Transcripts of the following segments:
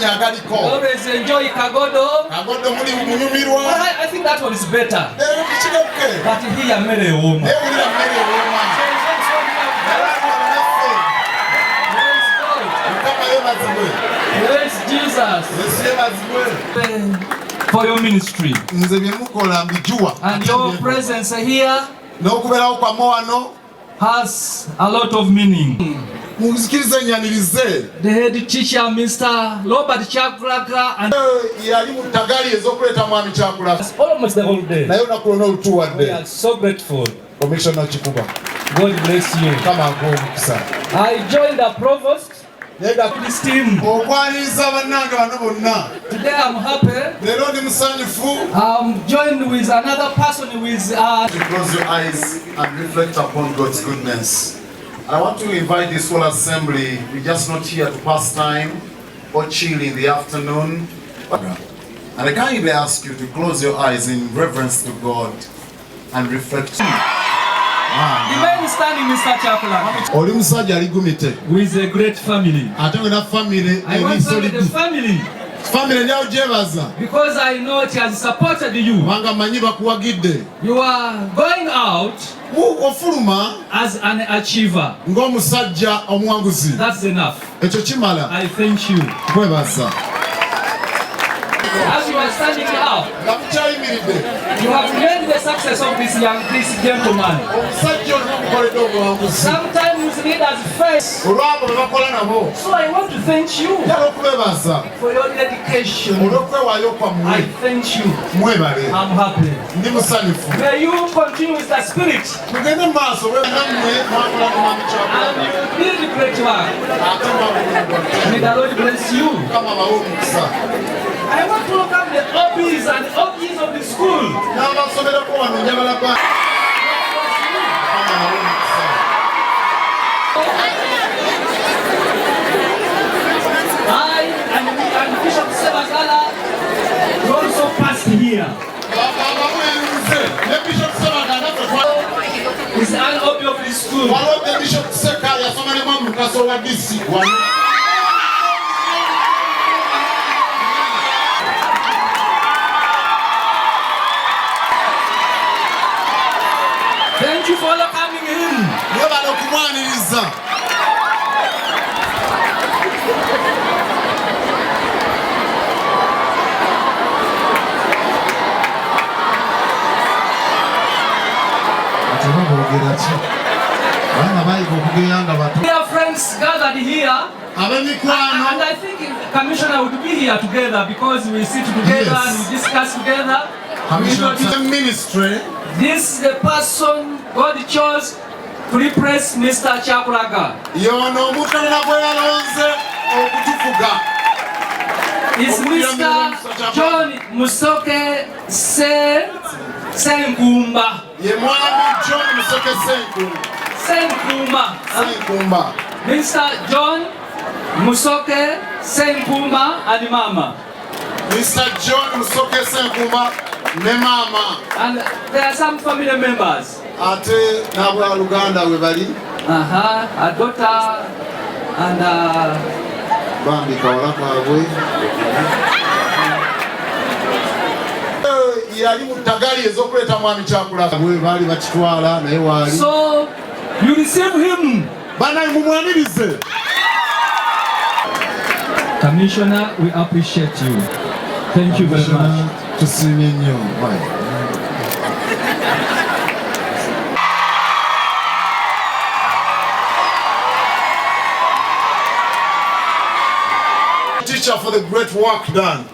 Agaliko. Always enjoy Kagodo. Kagodo muli munyumirwa. Well, I think that one is better. Eh, kiri okay. But here mmere ewooma. Naye wulira mmere ewooma. Naffe. Praise God. Mukama yeebazibwe. Praise Jesus. Yesu yeebazibwe. For your ministry. Nze bye mukola mbijuwa. And your presence here N'okubeerawo kwammwe wano has a lot of meaning. Munzikirize nnyanirize. The head teacher, Mr. Robert Kyakulaga, and Eh, yali mu ttagali ez'okuleeta mwami Kyakulaga. almost the whole day. Naye olunaku lwonna olutuwadde. We are so grateful. Commissioner Kikuba. God bless you. Mukama akuwe omukisa. I joined the provost. Naye This team. Okwaniriza bannange bano bonna. Today I'm happy. Leero ndi musanyufu. I'm joined with another person with, To close your eyes and reflect upon God's goodness. I want to invite this whole assembly. We're just not here to pass time or chill in the afternoon. And I kindly ask you to close your eyes in reverence to God and reflect. Remain standing, Mr. Kyakulaga. Oli musajja aligumite. With a great family. Ate wena family I want to thank the family. Family nyawo gyebaza. Because I know it has supported you. Kubanga mmanyi bakuwagidde. You are going out Ofuluma as an achiever. ng'omusajja omuwanguzi. That's enough. Ekyo kimala. I thank you. Nkwebaza. As you are standing up, Nga mukyayimiridde. you have made the success of this young, this gentleman. Omusajja ono bamukoledde obuwanguzi. Sometimes leaders face. Olw'abo be bakola nabo. So I want to thank you Njagala okubeebaza for your dedication. olw'okwewaayo kwammwe. I thank you. Mwebale. I'm happy. Ndi musanyufu. May you continue with the spirit. Mugende mu maaso nammwe mwakola ne mwami Kyakulaga. And you did great work. Ate mwakola. May the Lord bless you. Mukama abawe omukisa. I want to welcome the OBs and OBs of the school. N'abasomerako wano njagala ba. Mukama abawe omukisa. I and Bishop Sebagala also passed here. Abaweereze ne Bishop Sebagala naffe twa- Is an OB of the school. Waliwo ne Bishop Seka yasoma ne Mwami Mukasa owa DC wano. Thank you for welcoming him. Mwebale okumwaniriza. Ate boogera ki? Abaana bayiga okugeya nga bato. Dear friends gathered here. Ab'emikwano. And I think Commissioner would be here together because we sit together Yes. and we discuss together. Commissioner to the ministry. This is the person God chose to replace Mr. Kyakulaga. Yono omuntu alina gwe yalonze okutufuga. Is Mr. John Musoke Senkumba. Ye mwami John Musoke Senkumba. Senkumba. Senkumba. Mr. John Musoke Senkumba and Mama. Mr. John Musoke Senkumba ne Mama. And there are some family members. Ate n'abaluganda we bali. A daughter and Bambi kawala kaabwe. Yali mu ttagali ez'okuleeta mwami Kyakulaga. Bwe baali bakitwala naye waali. So you receive him. Bannange mumwanirize. Commissioner, we appreciate you. Thank you very much. Tusiimye nnyo. Bye. Teacher for the great work done.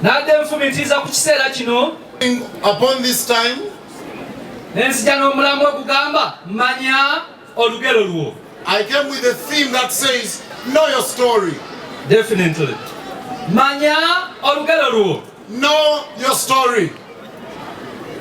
Nadde nfumitiza ku kiseera kino. Upon this time, Ne nzija n'omulamwa ogugamba manya olugero lwo. I came with a theme that says know your story. Definitely. Manya olugero lwo. Know your story.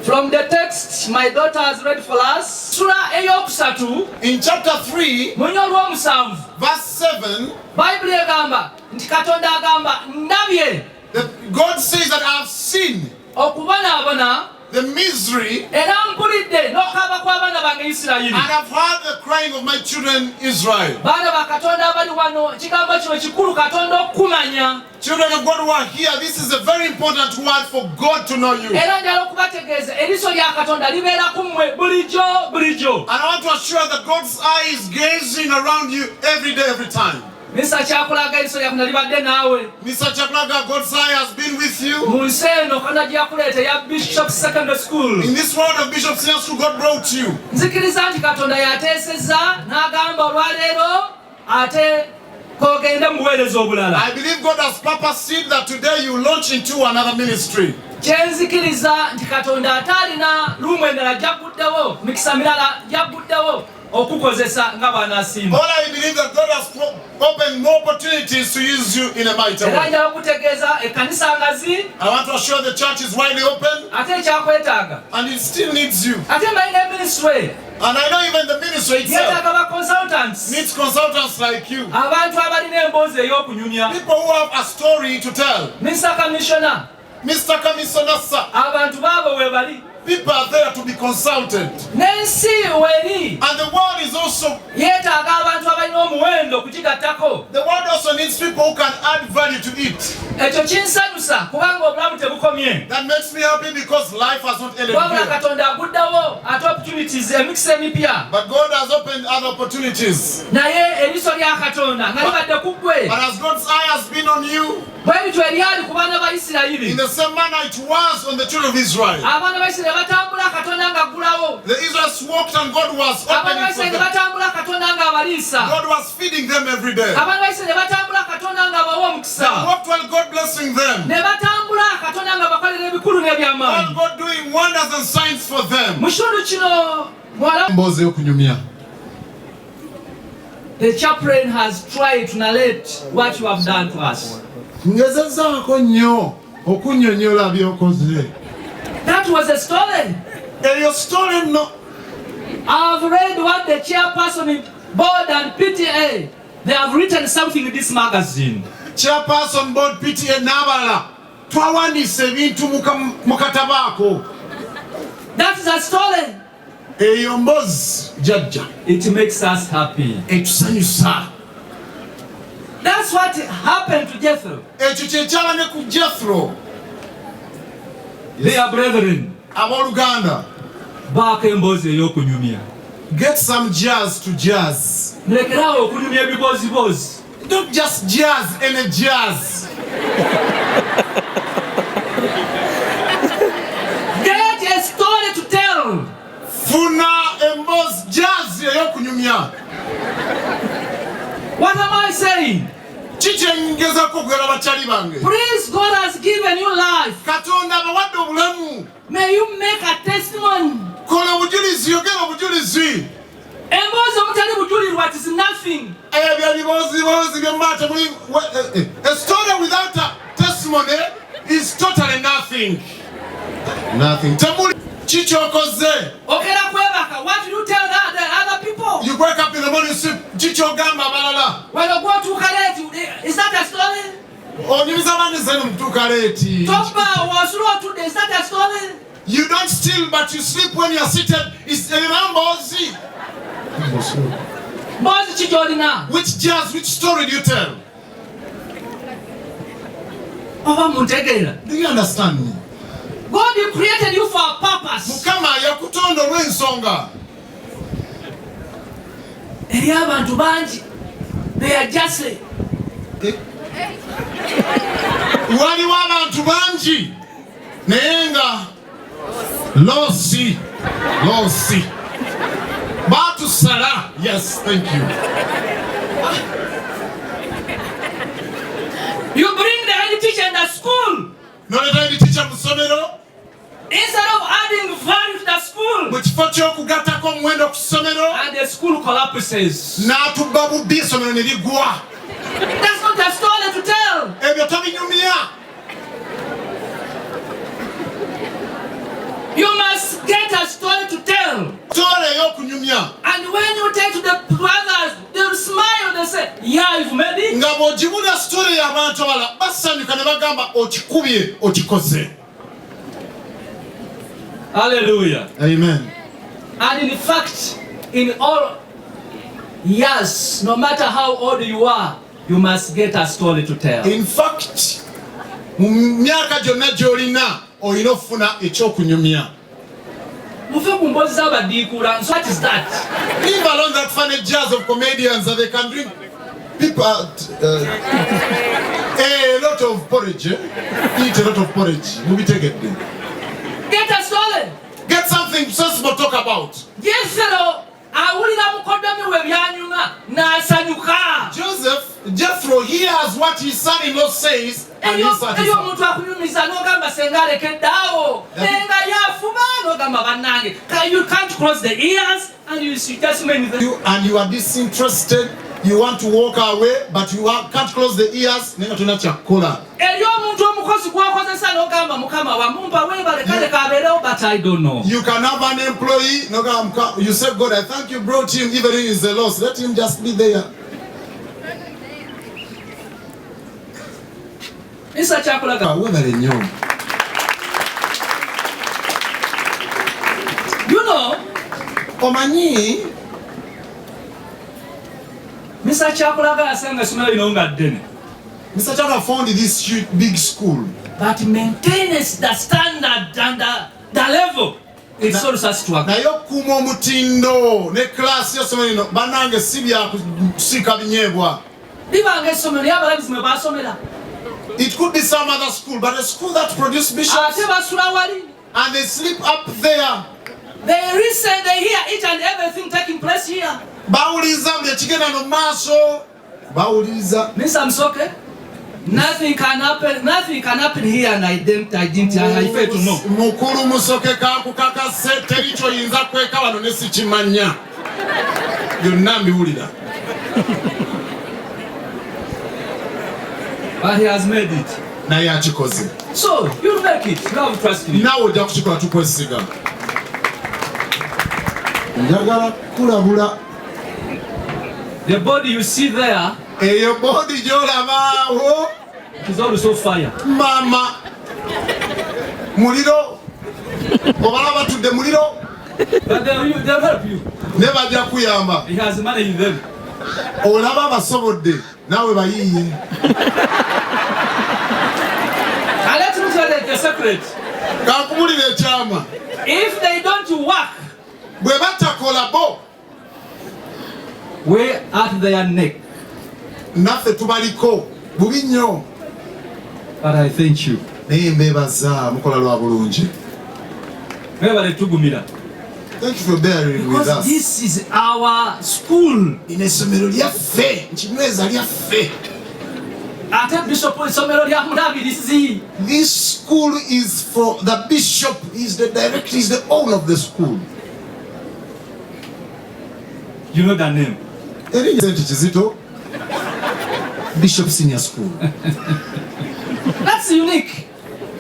From the text my daughter has read for us, Sura eyokusatu, In chapter 3, mu olw'omusanvu, verse 7, Bayibuli egamba nti Katonda agamba ndabye that God says that I have seen okubonaabona the misery, Era mpulidde n'okaaba kw'abaana bange Isirayiri. And I've heard the crying of my children Israel. Baana ba Katonda abali wano, ekigambo kino kikulu Katonda okukumanya. Children of God who are here, this is a very important word for God to know you. Era njagala okubategeeza eriiso lya Katonda libeera ku mmwe bulijjo bulijjo. And I want to assure that God's eye is gazing around you every day, every time. Misa kyakulaga eriiso lya Katonda libadde naawe. Mr. Chaplaga, God's eye has been with you. Mu nsi eno Katonda gye yakuleeta eya Bishop Secondary School. In this world of Bishop Senior School, God brought you. Nzikiriza nti Katonda yateesezza n'agamba olwaleero ate k'ogende mu buweereza obulala. I believe God has purposed that today you launch into another ministry. Kye nzikiriza nti Katonda ate alina luumu endala gy'agguddewo, mikisa mirala gy'agguddewo okukozesa nga bw'anaasiima. All I believe that God has opened more opportunities to use you in a mighty Era way. njagala okutegeeza ekkanisa ngazi. I want to assure the church is widely open Ate ekyakwetaaga. And it still needs you. Ate mmanyi ne ministry And I know even the ministry itself yeetaaga ba consultants, needs consultants like you. abantu abalina emboozi ey'okunyumya. People who have a story to tell. Mr. Commissioner, Mr. Commissioner, sir, abantu baabo we bali. People are there to be consulted. N'ensi weri And the world is also yeetaaga abantu abalina omuwendo okugigattako. The world also needs people who can add value to it. Ekyo kinsanyusa kubanga obulamu tebukomye. That makes me happy because life has not ended Wabula here. Katonda aguddewo ate opportunities, emikisa emipya. But God has opened other opportunities. Naye eriiso lya Katonda nga libadde ku ggwe, But as God's eye has been on you, bwe bityo eryali ku baana ba Isirayiri. In the same manner it was on the children of Israel. Abaana ba Isirayiri batambula Katonda ng'aggulawo. The Israelites walked and God was Abaana ba opening for Isirayiri them. batambula Katonda ng'abaliisa. God was feeding them every day. Abaana ba Isirayiri batambula Katonda ng'abawa omukisa. They walked while God blessing them. Ne batambula Katonda ng'abakolera ebikulu n'ebyamaanyi. While God doing wonders and signs for them. Mu kitundu kino muwala Emboozi ey'okunyumya. The chaplain has tried to narrate what you have done to us. Ngezezzaako nnyo okunnyonnyola by'okoze. That was a story. Eyo story nno. I've read what the chairperson board and PTA, they have written something in this magazine. Chairperson, board, PTA n'abalala twawandiise ebintu mu katabo ako. That is a story. Eyo mboozi jjajja. It makes us happy. Etusanyusa. That's what happened to Jethro. Ekyo kye kyaba ne ku Jethro. Dear brethren, Abooluganda, baako emboozi ey'okunyumya. Get some jazz to jazz. Mulekeraawo okunyumya ebibooziboozi. Don't just jazz any jazz. Get a story to tell. Funa emboozi jazz ey'okunyumya. What am I saying? Kiki ngezaako okugamba bakyali bange? Please, God has given you life. Katonda abawadde obulamu. May you make a testimony. Kola obujulizi, yogera obujulizi. Emboozi omutali bujulirwa, it is nothing. Ebyo ebibooziboozi bye temuli. A story without a testimony is totally nothing. Nothing. Temuli kikyokoze. Ogenda kwebaka, what do you tell the other people? You wake up in the morning, sleep, kikyogamba abalala. Wano gwotuuka late, is that a story? Onyumiza bani zeno mutuuka late. Toba wasula otudde, is that a story? You don't steal, but you sleep when you are seated. It's mboozi. Mboozi ki gy'olina? Which jazz, which story do you tell? Oba muntegeera? Do you understand me? God created you for a purpose. Mukama yakutonda olw'ensonga. Eri abantu bangi, they are just Waliwo abantu bangi naye nga loss loss batusala. Yes, thank you. You bring the head teacher in the school. Noleeta head teacher mu ssomero. Instead of adding value to the school, Mu kifo ky'okugattako omuwendo ku ssomero, and the school collapses. N'atubba bubbi essomero ne ligwa. That's not a story to tell. Ebyo tobinyumya. You must get a story to tell. Story ey'okunyumya. And when you take to the brothers, they'll smile, they say, "Yeah, you've made it." Nga bw'ogibulira story y'abantu abalala basanyuka ne bagamba okikubye okikoze. Hallelujah. Amen. And in fact, in all years, no matter how old you are, you must get a story to tell. In fact, mu myaka gyonna gy'olina olina okufuna ekyokunyumya. Muve ku mboozi z'abadiikula. So what is that? Leave alone that funny jazz of comedians that they can drink people a lot of porridge, eh? Eat a lot of porridge. Mubitegedde. Get a story. Get something sensible to talk about. Jethro awulira mukoddomi we byanyuma n'asanyuka. Joseph, Jethro hears what his son-in-law says and Eri he's satisfied. omuntu akunyumiza n'ogamba senga alekeddaawo naye nga yafuba n'ogamba bannange you can't close the ears and you just many them. You, and you are disinterested, you want to walk away, but you can't close the ears. Naye nga tolina kyakukola. Eri omuntu omukozi gw'okozesa n'ogamba mukama wamumpa weebale kale kabeerewo, but I don't know. You can have an employee, no, you say, God, I thank you brought him, even if he's a loss. Let him just be there. Isa kyakulaga. Webale nnyo. You know, Omanyi, Mr. Kyakulaga yasanga essomero lino nga ddene. Mr. Chaka found this huge, big school. But maintenance the standard and the level, it's also a struggle. Naye okukuuma omutindo ne class y'essomero lino bannange si bya kusiika binyeebwa. Libanga essomero ly'abalabizi mwe baasomera. It could be some other school, but a school that produced bishops Ate basula wali. and they sleep up there. They listen, they hear each and everything taking place here. Bawuliriza buli ekigenda mu maaso. Bawuliriza. Mr. Musoke, nothing can happen, nothing can happen here and I fail to know. Mukulu Musoke kankukakase teri kyoyinza kweka wano ne sikimanya. Byonna mbiwulira. But he has made it. Naye akikoze. So you'll make it. You have trust in him. Naawe ojja kukikola tukwesiga. Njagala kulabula. The body you see there, Eyo body gy'olabaawo is also fire. Mama muliro obalaba batudde muliro. But they'll help you. Ne bajja kuyamba. He has money in them. Olaba abasobodde naawe bayiiye. And let me tell you the secret. Kankubulira ekyama. If they don't work, bwe batakola bo, we at their neck. Naffe tubaliko bubi nnyo. But I thank you. Naye mbeebaza mukola lwa bulungi. Mwebale tugumira. Thank you for bearing with Because us. this is our school. Lino essomero lyaffe, nkinyweza lyaffe. Ate bishop essomero lya mulabirizi. This school is for the bishop, he's the director, he's the owner of the school. You know the name. Erinnya Saint Kizito Bishop Senior School. That's unique.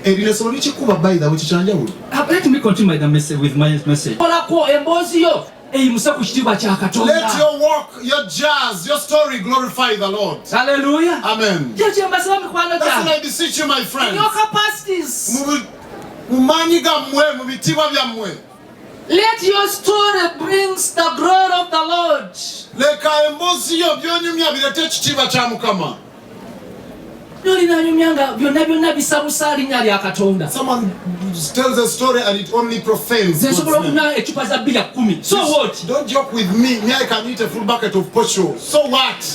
Erino essomero likikuba by the way kikyanjawulo. Let me continue my message with my message. Kolako emboozi yo eyimuse ku kitiibwa kya Katonda. Let your work, your jazz, your story glorify the Lord. Hallelujah. Amen. Kyo kye mbasaba mikwano That's what gyange. I beseech you, my friends. In your capacities. Mu maanyi gammwe, mu bitiibwa byammwe. Let your story brings the glory of the Lord. Leka emboozi yo by'onyumya bireete ekitiibwa kya Mukama. By'olinanyumya nga byonna byonna bisabusa linnya lya Katonda. Someone tells a story and it only profanes Nze nsobola God's name. okunywa eccupa za bbiya 10. So what? Don't joke with me. Me, I can eat a full bucket of posho. So what?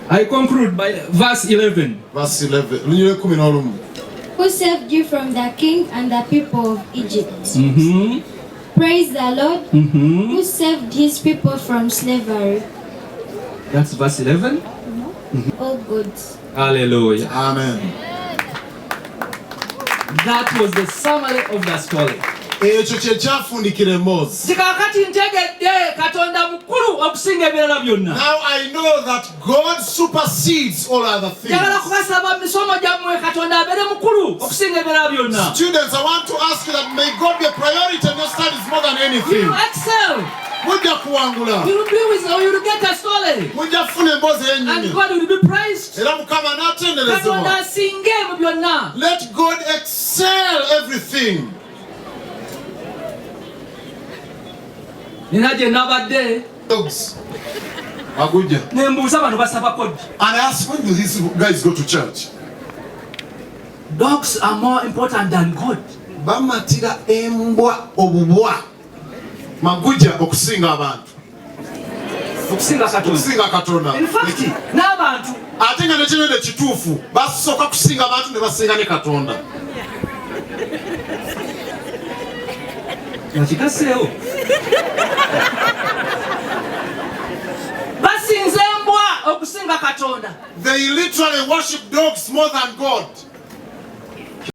I conclude by verse 11. Verse 11. Lunyire kumi n'olumu. Who saved you from the king and the people of Egypt? Praise the Lord, who saved his people from slavery. That's verse 11. All goods. Hallelujah. Amen. That was the summary of the story. Ekyo kye kyafundikira emboozi. Kikaakati ntegedde Katonda mukulu okusinga ebirala byonna. Now I know that God supersedes all other things. Njagala kubasaba mu misomo gyammwe Katonda abeere mukulu okusinga ebirala byonna. Students, I want to ask you that may God be a priority in your studies more than anything. You excel. Mujja kuwangula. You will be with, or you will get a story. Mujja kufuna emboozi And ey'ennyonyi. God will be praised. Era Mukama Katonda n'atenderezebwa. asinge mu byonna. Let God excel everything. Nina gye nabadde Dogs. Maguja. ne mbuuza bano basabako ddi. And I asked, when do these guys go to church? Dogs are more important than God. Bamatira embwa obubwa. Maguja okusinga abantu. Okusinga Katonda. Okusinga Katonda. In fact, n'abantu Ate nga nekinene kituufu basooka kusinga abantu ne basinga ne Katonda. Nakikaseewo. Basinza embwa okusinga Katonda. They literally worship dogs more than God.